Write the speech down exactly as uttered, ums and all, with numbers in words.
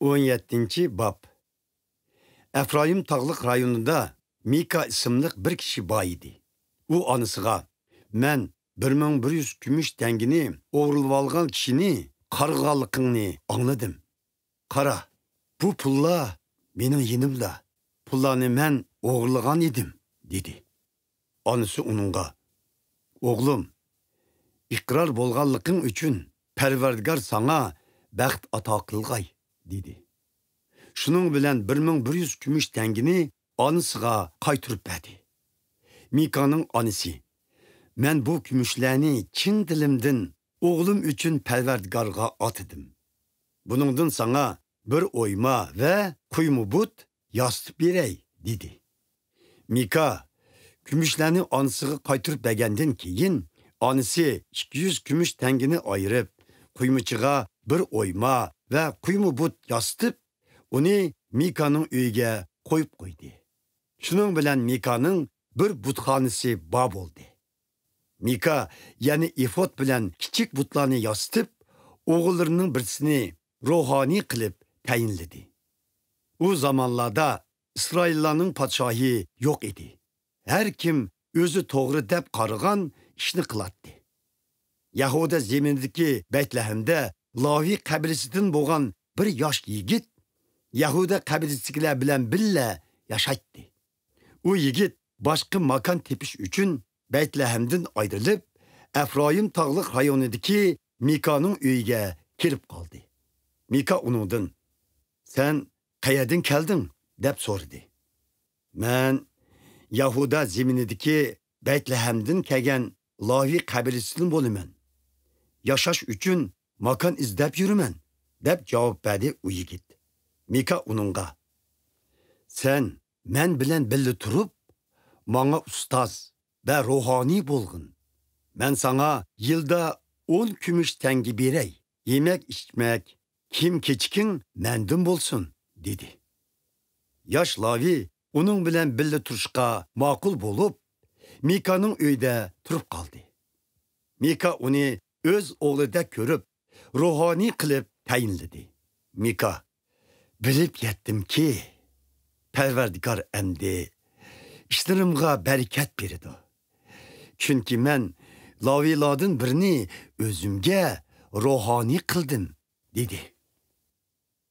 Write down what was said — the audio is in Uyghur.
ئون يەتتىنچى باب. ئەفرايىم تاغلىق رايونىدا مىكا ئىسىملىق بىر كىشى بار ئىدى. ئۇ ئانىسىغا، «مەن بىر مىڭ بىر يۈز كۈمۈش تەڭگىنى ئوغرىلىۋالغان كىشىنى قارغىغانلىقىڭنى ئاڭلىدىم. قارا، بۇ پۇللار مېنىڭ يېنىمدا. پۇللارنى مەن ئوغرىلىغان ئىدىم» دېدى. ئانىسى ئۇنىڭغا، «ئوغلۇم، ئىقرار بولغانلىقىڭ ئۈچۈن پەرۋەردىگار ساڭا بەخت ئاتا قىلغاي» دېدى. شۇنىڭ بىلەن بىر مىڭ بىر يۈز كۈمۈش تەڭگىنى ئانىسىغا قايتۇرۇپ بەردى. مىكانىڭ ئانىسى، «مەن بۇ كۈمۈشلەرنى چىن دىلىمدىن ئوغلۇم ئۈچۈن پەرۋەردىگارغا ئاتىدىم. بۇنىڭدىن ساڭا بىر ئويما ۋە قۇيما بۇت ياسىتىپ بېرەي» دېدى. مىكا كۈمۈشلەرنى ئانىسىغا قايتۇرۇپ بەرگەندىن كېيىن، ئانىسى ئىككى يۈز كۈمۈش تەڭگىنى ئايرىپ، قۇيمىچىغا بىر ئويما ۋە قۇيما بۇت ياسىتىپ، ئۇنى مىكانىڭ ئۆيىگە قويۇپ قويدى. شۇنىڭ بىلەن مىكانىڭ بىر بۇتخانىسى بار بولدى. مىكا يەنە ئېفود بىلەن كىچىك بۇتلارنى ياسىتىپ، ئوغۇللىرىنىڭ بىرسىنى روھانىي قىلىپ تەيىنلىدى. ئۇ زامانلاردا ئىسرائىللارنىڭ پادىشاھى يوق ئىدى. ھەر كىم ئۆزى توغرا دەپ قارىغان ئىشنى قىلاتتى. يەھۇدە زېمىنىدىكى بەيتلەھەمدە لاۋى قەبىلىسىدىن بولغان بىر ياش يىگىت يەھۇدە قەبىلىسىدىكىلەر بىلەن بىللە ياشايتتى. ئۇ يىگىت باشقا ماكان تېپىش ئۈچۈن بەيتلەھەمدىن ئايرىلىپ، ئەفرايىم تاغلىق رايونىدىكى مىكانىڭ ئۆيىگە كېلىپ قالدى. مىكا ئۇنىڭدىن، «سەن قەيەردىن كەلدىڭ؟» دەپ سورىدى. «مەن يەھۇدا زېمىنىدىكى بەيتلەھەمدىن كەلگەن لاۋى قەبىلىسىدىن بولىمەن. ياشاش ئۈچۈن ماكان ئىزدەپ يۈرىمەن» دەپ جاۋاب بەردى ئۇ يىگىت. مىكا ئۇنىڭغا، «سەن مەن بىلەن بىللە تۇرۇپ، ماڭا ئۇستاز ۋە روھانىي بولغىن. مەن ساڭا يىلدا ئون كۈمۈش تەڭگە بېرەي. يېمەك-ئىچمەك، كىيىم-كېچىكىڭ مەندىن بولسۇن» دېدى. ياش لاۋى ئۇنىڭ بىلەن بىللە تۇرۇشقا ماقۇل بولۇپ، مىكانىڭ ئۆيىدە تۇرۇپ قالدى. مىكا ئۇنى ئۆز ئوغلىدەك كۆرۈپ، روھانىي قىلىپ تەيىنلىدى. مىكا، «بىلىپ يەتتىمكى، پەرۋەردىگار ئەمدى ئىشلىرىمغا بەرىكەت بېرىدۇ. چۈنكى مەن لاۋىيلاردىن بىرنى ئۆزۈمگە روھانىي قىلدىم» دېدى.